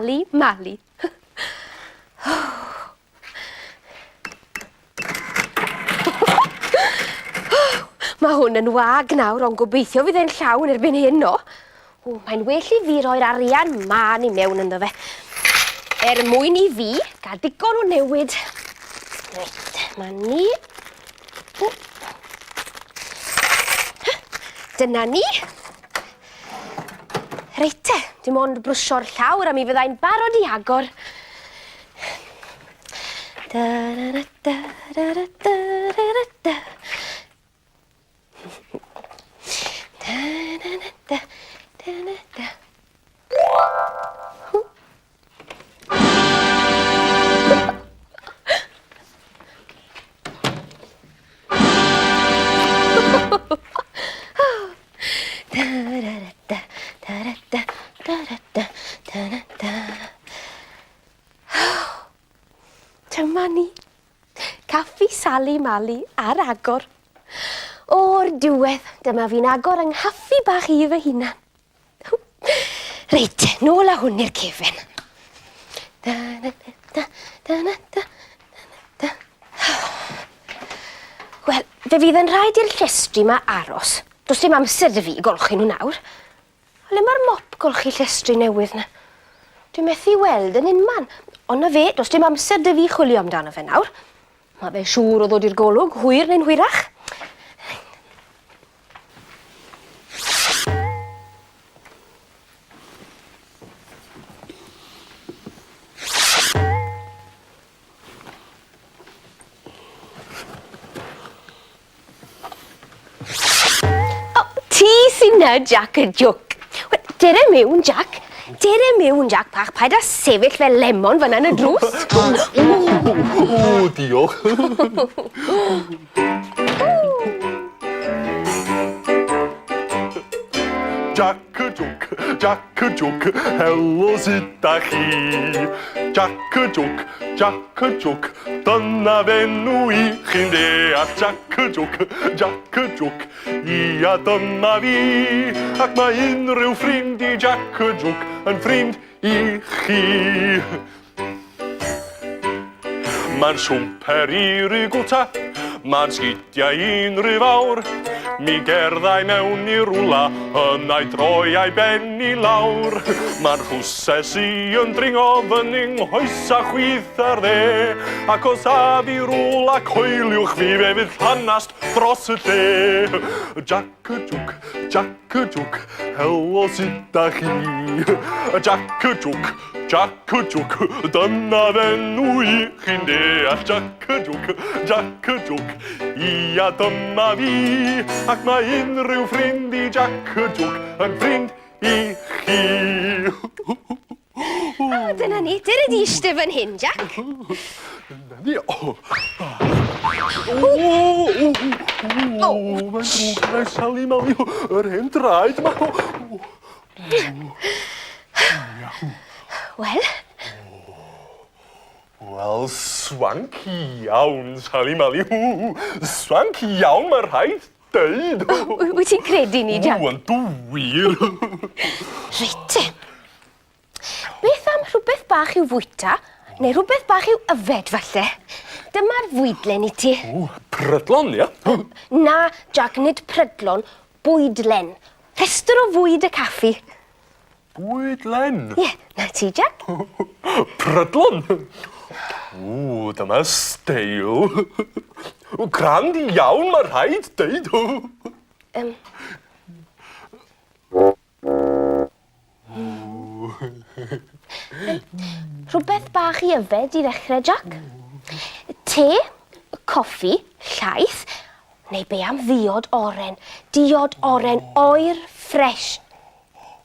Sali Mali. Mae hwn yn wag nawr, ond gobeithio fydd e'n llawn erbyn hyn, no. O, mae'n well i fi roi'r arian mân i mewn ynddo fe. Er mwyn i fi gael digon o newid. Reit, mae ni. O. Dyna ni. Reit te, dim ond brwsio'r llawr a mi fyddai'n barod i agor. Da da da da da da da da da. Da da da da da da. Dyma ni. Caffi Sali Mali ar agor. O'r diwedd, dyma fi'n agor yng nghaffi bach i fy hunan. Reit, nôl â hwn i'r cefen. Da, da, da, da, da, da, da. Wel, fe fydd yn rhaid i'r llestri ma aros. Does dim amser 'da fi i golchi nhw nawr. Le mae'r mop golchi llestri newydd 'na? Dwi methu weld yn unman. Ond na fe, does dim amser 'da fi chwilio amdano fe nawr. Mae fe siŵr o ddod i'r golwg, hwyr neu'n hwyrach. O, ti sy'n na, Jack y Jwc. Wel, dere mewn, Jack. Dere mewn, Jack bach. Paid â sefyll fel lemon fyna yn y drws. O, diolch. Jack y Jwc, Jack y Jwc, helo sut da chi? Jack y Jwc, Jack y Jwc, dyna f'enw i, chi'n deall Jack y Jwc, Jack y Jwc, ia dyma fi, ac mae unrhyw ffrind i Jack y Jwc yn ffrind i chi. Mae'n siwmper i ry gwta, mae'n sgidiau i'n rhy fawr. Mi gerddai mewn i rwla, yna'i droi a'i ben i lawr. Mae'n rhwses i yn dringo fyny nghoesa chwith ar dde, ac os af i rwla coeliwch fi fe fydd llanast dros y lle. Jac y jwc, Jac y jwc, helo sut da chi? Jac y jwc, Jac y Jwc, dyna f'enw i, chi'n deall Jac y Jwc, Jac y Jwc, ia dyma fi, ac mae unrhyw ffrind i Jac y Jwc yn ffrind i chi. O, dyna ni, dyna di eistedd fan hyn, Jac. Dyna ni, o. O, o, o, mae'n drwg gyda'i Sali Mali, yr hen draed yma. Wel? Wel, swanc iawn, Sali Mali. Swanc iawn, mae rhaid deud. Wyt ti'n credu ni, Jack? Ww, yn dw wir. Reit te. Beth am rhywbeth bach i'w fwyta, neu rhywbeth bach i'w yfed, falle? Dyma'r fwydlen i ti. O, prydlon, ia? Na, Jack, nid prydlon, bwydlen. Rhestr o fwyd y caffi. Bwydlen? Ie, na ti, Jack. Prydlon! Ww, dyma steil. Grand iawn, mae rhaid deud. Um. Rhywbeth bach i yfed i ddechrau, Jack. Te, coffi, llaeth, neu be am ddiod oren. Diod oren oer, ffresh.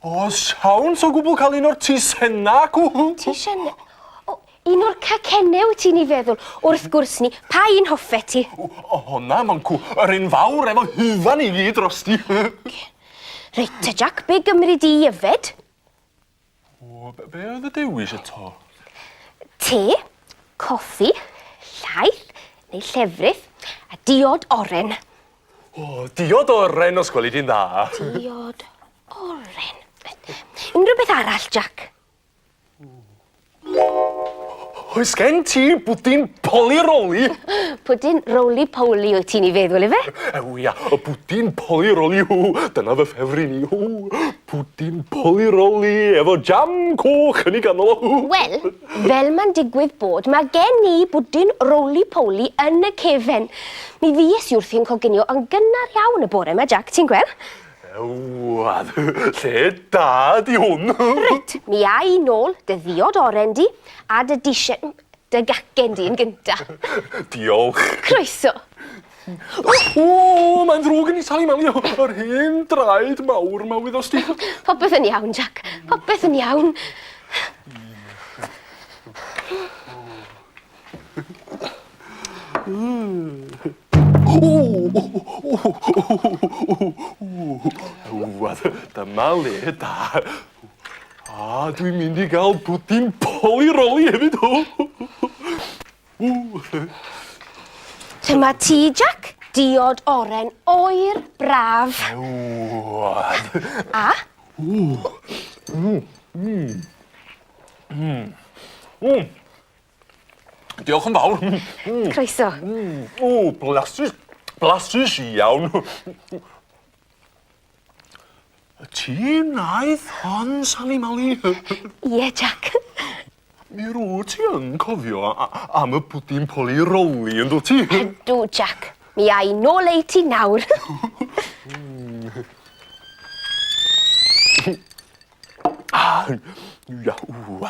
O, siawns o gwbl cael un o'r teisennau acw. Teisennau? O, un o'r cacennau wyt ti'n ei feddwl? Wrth gwrs ni. Pa un hoffet ti? O, honna, mancw. Yr un fawr efo hufen i gyd drosti. Reit te, Jack, be gymri di i yfed? O, be, be oedd y dewis eto? Te, coffi, llaeth neu llefrith, a diod oren. O, diod oren os gweli di'n dda. Diod oren. Unrhyw beth arall, Jack? Oes gen ti bwdin poli-roli? Pwdin roly-poly wyt ti'n ei feddwl, ife? Ew, ia, y pwdin poli-roli, hw, dyna fy ffefryn i, hw. Pwdin poli-roli efo jam coch yn ei ganol o, hw. Wel, fel mae'n digwydd bod, mae gen i bwdin roly-poly yn y cefen. Mi fues i wrthi'n coginio yn gynnar iawn y bore 'ma, Jac, ti'n gweld? Ewadd, lle da 'di hwn. Reit, mi a i nôl dy ddiod oren di a dy dishen, dy gacen di yn gynta. Diolch. Croeso. O, mae'n ddrwg gen i Sali Mali, yr hen draed mawr 'ma wyddost ti. Popeth yn iawn, Jac. Popeth yn iawn. Dyma le da. A dwi'n mynd i gael pwdin poli-roli hefyd. Dyma ti, Jack. Diod oren oer braf. A? Diolch yn fawr. Croeso. O, blasus, blasus iawn. Ti wnaeth hon, Sali Mali? Ie, Jack. Mi rwyt ti yn cofio am y pwdin poli roli, yn dwyt ti? Ydw, Jack. Mi a i nôl ei ti nawr. Ah, ia, ww,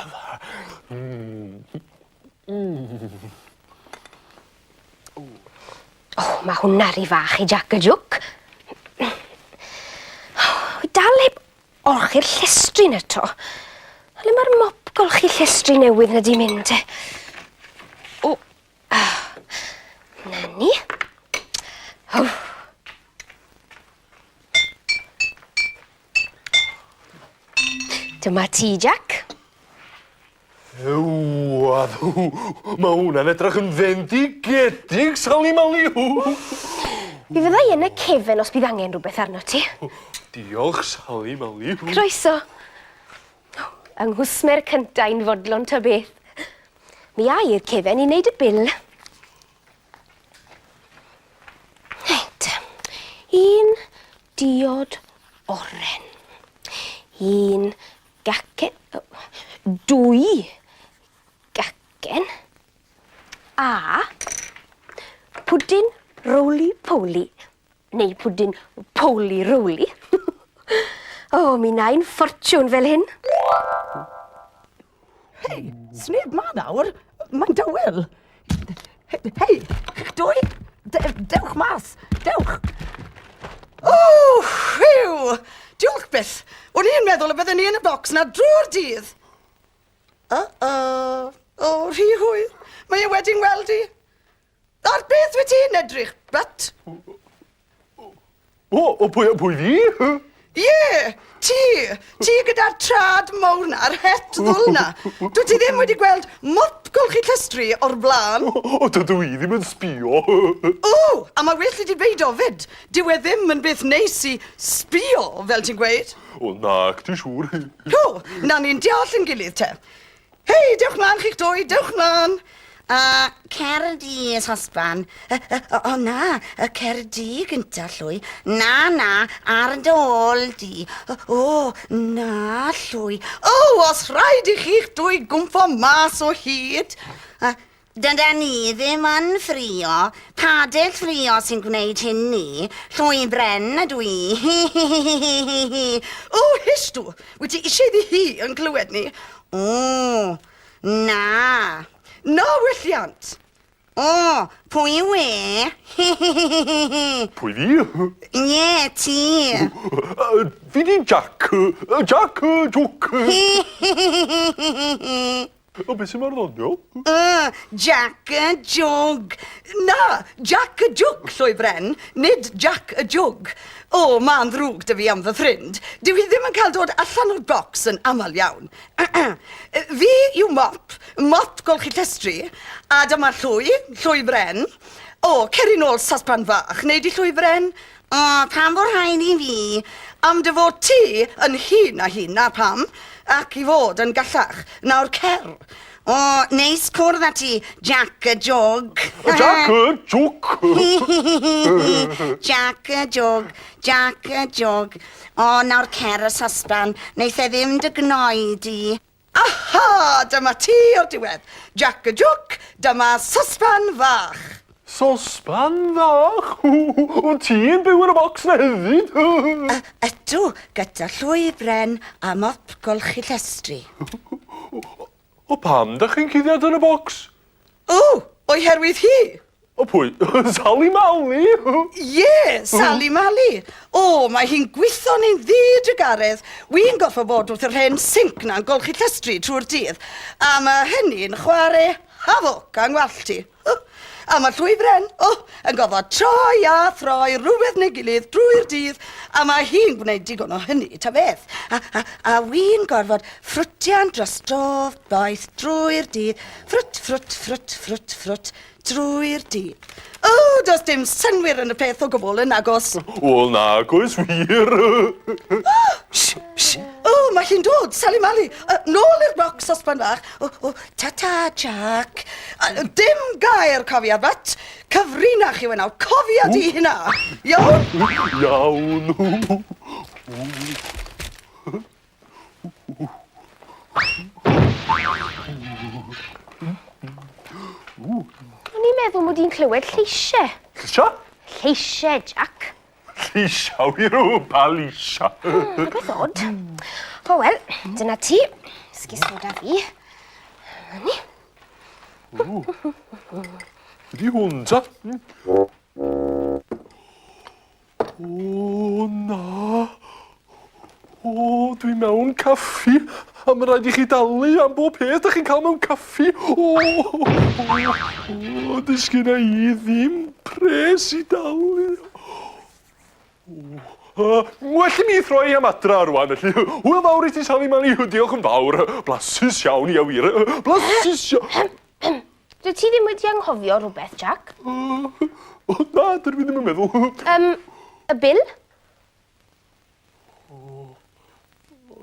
O, mae hwnna rhy fach i Jac y Jwc. Wi dal heb olchi'r llestri 'na 'to. Le mae'r mop golchi llestri newydd 'na 'di mynd te? O, ah, 'na ni. O. Dyma ti, Jac. Ew, a mae hwnna'n edrych yn fendigedig, Sali Mali. Mi fydda i yn y cefen os bydd angen rhywbeth arno ti. Diolch, Sali Mali. Croeso. Yng nghwsmer cynta i'n fodlon ta beth. Mi a i'r cefen i wneud y bil. Reit. Un diod oren. Un gacen... Dwy gacen. A pwdin roly-poly. Neu pwdin poly-roly. O, mi wna i'n ffortiwn fel hyn. Hei, sneb ma nawr. Mae'n dawel. Hei, chi'ch dwy, dewch mas, dewch. O, whew! Diolch byth. O'n i'n meddwl y bydden ni yn y bocs 'na drwy'r dydd. Uh-oh. O, rhy hwyr. Mae e wedi ngweld i. Ar beth wyt ti'n edrych, butt? O, o pwy, pwy fi? Ie, ti! Ti gyda'r trad mowr 'na, a'r het ddwl 'na. Dwyt ti ddim wedi gweld mop golchi llestri o'r blaen. O, dydw i ddim yn sbio. O, a mae well i ti beido 'fyd. Dyw e ddim yn beth neis i sbio, fel ti'n gweud. O, nac, ti'n siŵr. O, na ni'n deall yn gilydd te. Hei, dewch mlaen chi'ch dwy, dewch mlaen! A cer di, sosban. O na, y cer di gynta, llwy. Na, na, ar dy ôl di. O, na, llwy. O, os rhaid i chi'ch dwy gwmpo mas o hyd. Dyda ni ddim yn ffrio. Padell ffrio sy'n gwneud hynny. Llwy bren ydw i. Hi hi hi hi hi hi. O, hysh dw! Wyt ti eisiau iddi hi yn clywed ni? O, na. Na welliant! O, pwy yw e? Hi hi hi hi hi. Pwy fi? Ie, ti. Fi di Jac. Jac Jwc. Hi hi hi hi hi hi. O, beth sy'n mor ddoniol? Jac y Jwg. Na, Jac y Jwg, llwy bren, nid Jac y Jwg. O, mae'n ddrwg 'da fi am fy ffrind. Dyw hi ddim yn cael dod allan o'r bocs yn aml iawn. Fi yw Mop, Mop golchi llestri, a dyma Llwy, Llwy Bren. O, cer i nôl sosban fach, wnei di Llwy Bren? O, pam fod rhaid i fi? Am dy fod ti yn hŷn na hi, 'na pam, ac i fod yn gallach. Nawr cer. O, neis cwrdd â ti, Jack y Jog. Jack y Jwc. Jack y Jog, Jack y Jog. O, nawr cer y sosban, neith e ddim dy gnoi di. Aha! Dyma ti o'r diwedd. Jack y Jwc, dyma sosban fach. Sosban fach? Wyt ti'n byw yn y bocs 'na hefyd? Ydw, gyda llwy bren a mop golchi llestri. O pam dach chi'n cuddiad yn y bocs? O, o'i herwydd hi. O pwy? Sali Mali? Ie, Sali Mali. O, mae hi'n gwitho ni'n ddi-drugaredd. Wi'n gorfod bod wrth yr hen sinc 'na'n golchi llestri trwy'r dydd. A mae hynny'n chware hafoc â 'ngwallt i. A mae Llwy Bren, o, yn gorfod troi a throi rhywbeth neu gilydd drwy'r dydd, a mae hi'n gwneud digon o hynny, ta beth. A, a, a wi'n gorfod ffrwtian dros dof boeth drwy'r dydd. Ffrwt, ffrwt, ffrwt, ffrwt, ffrwt, drwy'r dydd. O, does dim synnwyr yn y peth o gwbl yn nagos. Wel, nag oes wir. Sh, sh. O, mae hi'n dod, Sali Mali. Nôl i'r bocs, sosban fach. O, o, ta-ta, Jack. Dim gair, cofia, but cyfrinach yw e nawr. Cofia di hynna. Iawn? Iawn. O'n i'n meddwl mod i'n clywed lleisiau. Lleisiau? Lleisiau, Jack. Lleisiau wir, o, pa leisiau? Rhywbeth od. O wel, dyna ti. Esgusoda fi. Dyna ni. Ydy hwn ta? O, na. O, dwi mewn caffi, a mae'n rhaid i chi dalu am bob peth dych chi'n cael mewn caffi. O, o, o, does genna i ddim pres i dalu. O, well i mi throi am adra rwan, felly. Hwyl fawr i ti, Sali Mali. Diolch yn fawr. Blasus iawn, ia wir. Blasus iawn. Dwyt ti ddim wedi anghofio rhywbeth, Jack? O, na, dydw i ddim yn meddwl. Y bil? O,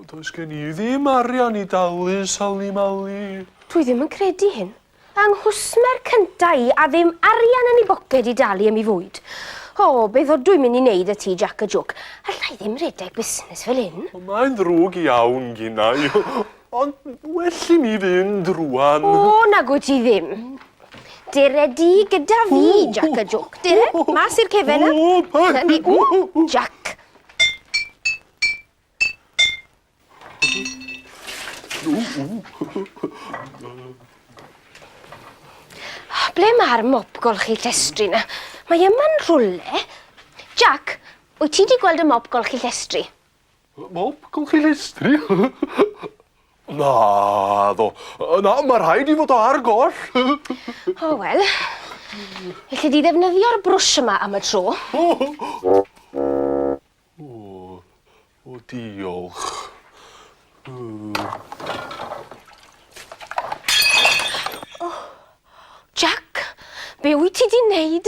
does gen i ddim arian i dalu, Sali Mali. Dwi ddim yn credu hyn. Anghwsmer cynta i a ddim arian yn ei boced i dalu am ei fwyd. O, beth o dwi'n mynd i wneud â ti, Jack y Jwc? Alla i ddim rhedeg busnes fel hyn. O, mae'n ddrwg iawn gynna i. Ond well i mi fynd rŵan. O, nag wyt ti ddim. Dere di gyda fi, Jack y Jwc. Dere, mas i'r cefen 'na. O, pa- Na ni. O, Jack. Ble mae'r mop golchi llestri 'na? Mae yma'n rhywle. Jack, wyt ti 'di gweld y mop golchi llestri? Mop golchi llestri? Naddo. Na, mae rhaid i fod o ar goll. O, wel. Elli di ddefnyddio'r brwsh yma am y tro. O, o diolch. Jack, be wyt ti 'di wneud?